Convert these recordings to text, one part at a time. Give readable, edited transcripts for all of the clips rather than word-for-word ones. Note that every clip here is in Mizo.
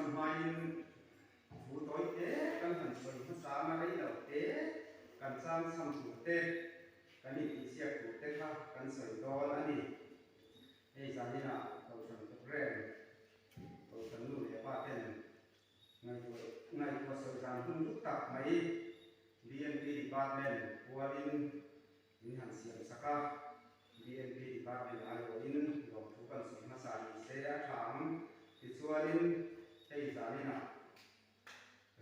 hmain thu tawi te kan han sawi hmasa anga rei lo te kan chang chham tur te, kan intihsiak tur te kha kan sawi dawn a ni. Hei zaninah Kohhran Programme, Kohhran nu leh pa ten ngaihtuah ngaihtuah sawi zan hun duk tak mai BNP Department pualin min han siam sak a, BNP Department aiawhin lawmthu kan sawi hmasa ni se a tha ang. Tichuanin hei zaninah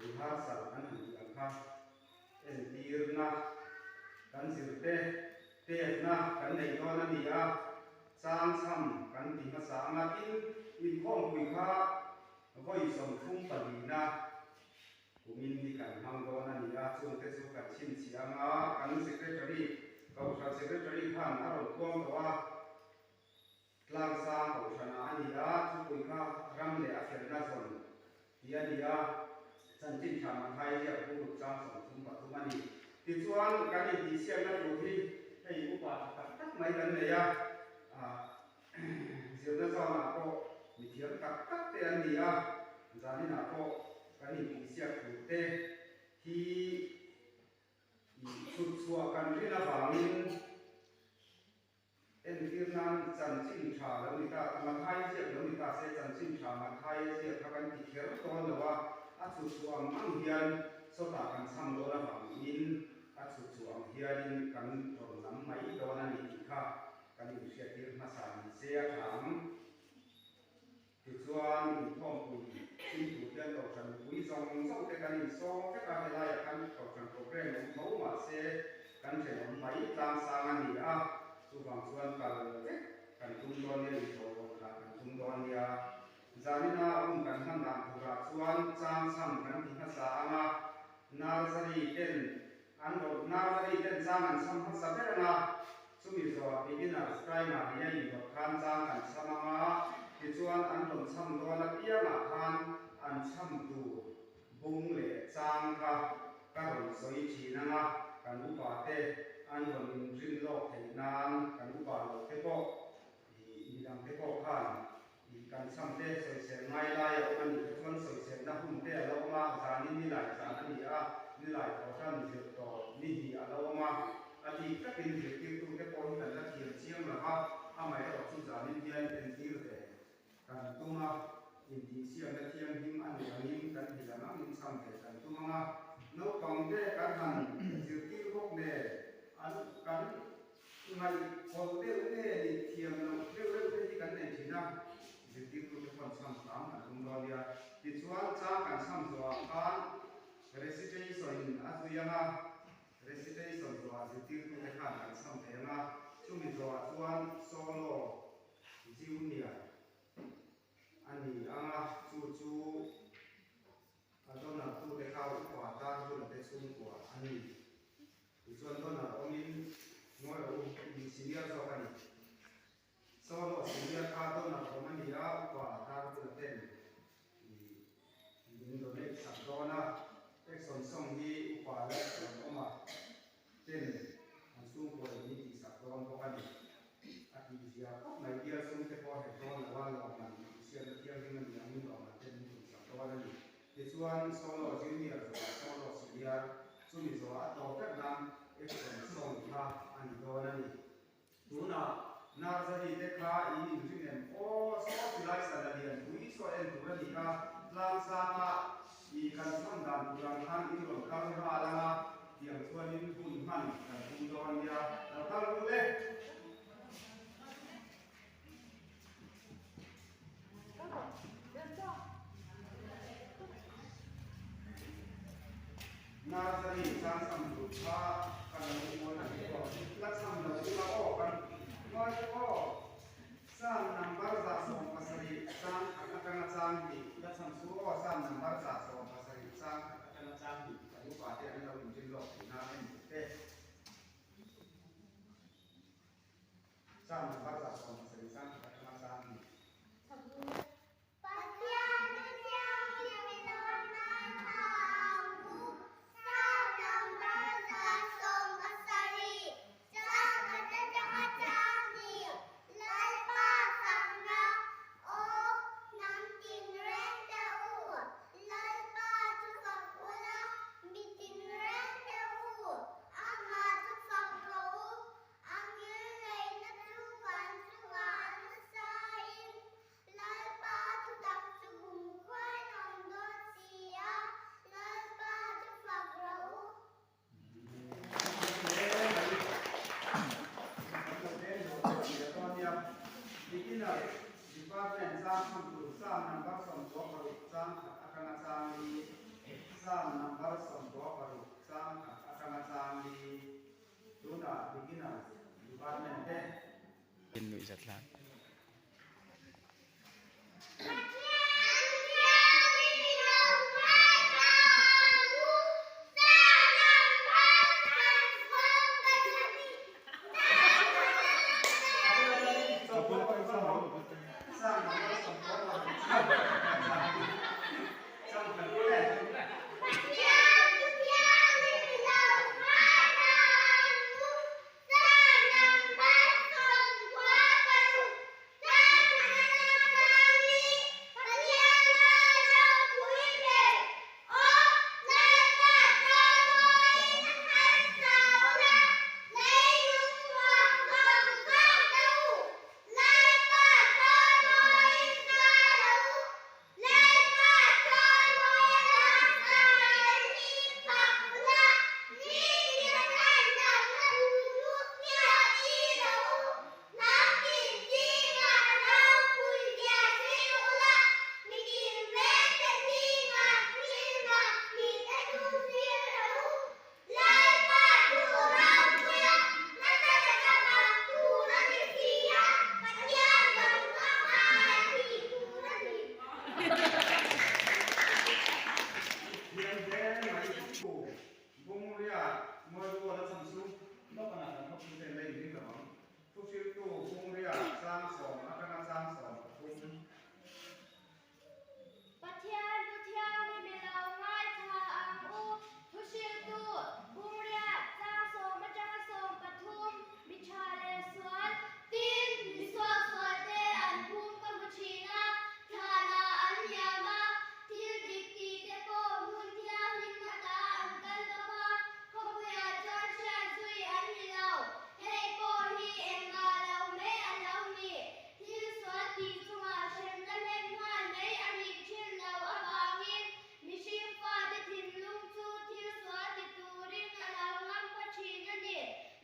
rehearsal an han tih ang kha entirna kan zirte pekna kan neih dawn a ni a, chang chham kan ti hmasa ang a, tin inkhawmpui kha vawi 34 na kumin hi kan hmang dawn a ni a, chungte chu kan chhinchhiah ang a, kan Secretary, Kohhran Secretary khan a rawn puang tawh a. Tlangsang kohhranah a ni a, thupui kha ram leh a felna zawn tih a ni a, chanchin tha Mathai ziak bung ruk chang 33 a ni. Tichuan, kan intihsiakna tur hi hei upa tha tak tak mai kan nei a, zirna zawnah pawh mithiam tak tak te an ni a, zaninah pawh kan intihsiak tur te hi chhut chhuah kan rin avangin, Entir nan chanchin tha lo ni ta, Mathai ziak lo ni ta se chanchin tha Mathai ziak kha kan ti kher dawn lo a, a chhut chhuah ang ang hian sawtah kan chham dawn avangin a chhut chhuah ang hianin kan rawn lam mai dawn a ni tih kha kan inhriattir hmasa ni se a tha ang. Tichuan, inkhawmpui chim tur hian Kohhran mipui zawng zawng te kan insawm vek a, helaiah khan Kohhran programme awm tho mahse kan thenawm mai tlangsang a ni a, chuvang chuan kal vek kan tum dawn nia, intawiawm lah kan tum dawn nia. Zanina hun kan hman dan turah chuan changchham kan ti hmasa ang a, Nursery ten an rawn Nursery ten chang an chham hmasa ber ang a, Chumi zawhah beginners primary a indawt khan chang kan chham ang a, tichuan an rawn chham dawn apiangah khan an chham tur bung leh chang kha ka rawn sawi thin ang a, kan upa te an rawn inrin lawk theih nan kan upa loh te pawh ih midang te pawh khan ih kan chham te sawisel ngai lai a awm a nih te chuan sawiselna hun te a lo awm a, zanin nilai zan a ni a, nilai thawhhran zir tawh ni hnih a lo awm a, a bik takin zirtirtu te pawh hi kan la thiam chiang lo va, amaherawh chu zanin hian entir ve kan tum a, intihsiamna thianghlim a nih angin kan hil ang angin chham ve kan tum ang a, naupang te kan han zirtir bawk nen an kan Ngaihpawlh deuh nge ni thiam loh deuh deuh te hi kan nei thin a, zirtirtute pawn chham hram kan tum dawn nia. Tichuan chang kan chham zawhah khan recitation in a zui ang a, recitation zawhah zirtirtute khan kan chham ve ang a, chumi zawhah chuan solo junior a ni ang a, chu chu a donor tute kha upa tan bula te chhungkua a ni. Tichuan donor awmin ngawi rawh u, in senior zawk a ni. Solo senior kha donor awm a ni a, upa tar bula ten min donate sak dawn a, action song hi upa leh rawn awm a ten an chhungkaw in min tihsak dawn bawk a ni. A tihzia khawp mai, bial sum te pawh a hek dawn lo a, lawmman inhriatna thianghlim a ni angin lawmman ten min tumsak dawn a ni. Tichuan solo junior zawhah solo senior chumi zawhah a tawp vek nan action song kha a ni dawn a ni. Tunah Nursery te kha in inring em? Aw, saw tilai sana lian pui saw en tur a ni kha, tlangsanga i kan chham dan tur ang khan in rawn kal nghal ang a, tiang chuanin hun hman kan tum dawn nia, lo kal ru le. Nursery chang chham tur kha ka lo ngawi a ni aw, la chham lo ila aw kan ngawi aw. Psalm number 170 chang khat atanga chang hnih la chham su aw, Psalm number 170 chang khat atanga chang hnih kan upa te an lo inrin lawk theih nan a ni te. Psalm number 170 chang khat atanga chang hnih. Pathian chu thianghlim i lawm nan tha ang u. Psalm number 170 chang khat atanga chang hnih Lalpa fakna aw hnam tinreng te u. Psalm number 16 chang khat atanga chang li tunah beginners department te. In nuihzat lai. Thiam hle mai chu Bungria Mualrual a chhan chu Lawkana kan khawpui ten la inring lo ang. Thuhriltu Bungria chang sawm atanga chang 13. Pathian thu thianghlim i lo ngaithla ang u. Thuhriltu Bungria chang sawm atanga 13 mi tha leh sual. Tin, mi suaksual te an phum ka hmu thin a, thlana an liam a, thil dik tih te pawh hmun thianghlim ata an kal bawk a, khawpuiah chuan hriat zui an ni lo. Hei pawh hi engmah lo mai a lo ni. Thil sual tih chungah hremna hlen nghal mai a nih thin lo avangin mihring fate thinlung chu thil sual ti turin a lo ngam pha thin a ni.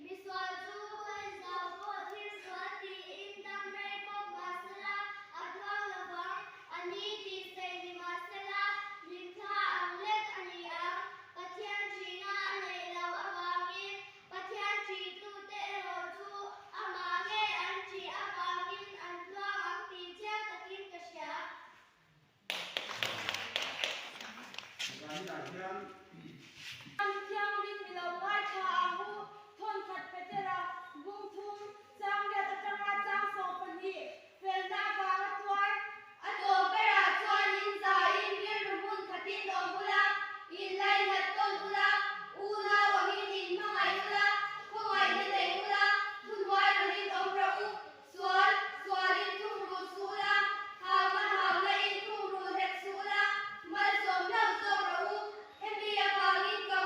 Misual chu huaizau pawh thil sual tiin dam rei bawk mahsela a tluang lovang a ni tih sawi ni mahsela hlimthla ang lek a ni ang. Pathian thihna a neih loh avangin Pathian ṭihtute erawh chu amah ngei an ṭih avangin an tluang ang tih chiang takin ka hria. Zaninah hian. An thianghlim mi lo ngaithla ang u, thawnkhat Petera, bung thum, chang riat atanga chang 12, felna avanga tuar. A tawp berah chuan in zaiin rilru hmun khatin awm ula, in lainat tawn ula, unau angin in hmangaih ula, khawngaihna nei ula, thuhnuai rawlin awm rawh u, sual, sualin thungrul suh ula, hauna hauna in thungrul hek suh ula, malsawm hlauh zawk rawh u, hemi avangin ka.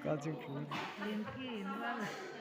Ka chu phu. Lengki in rual.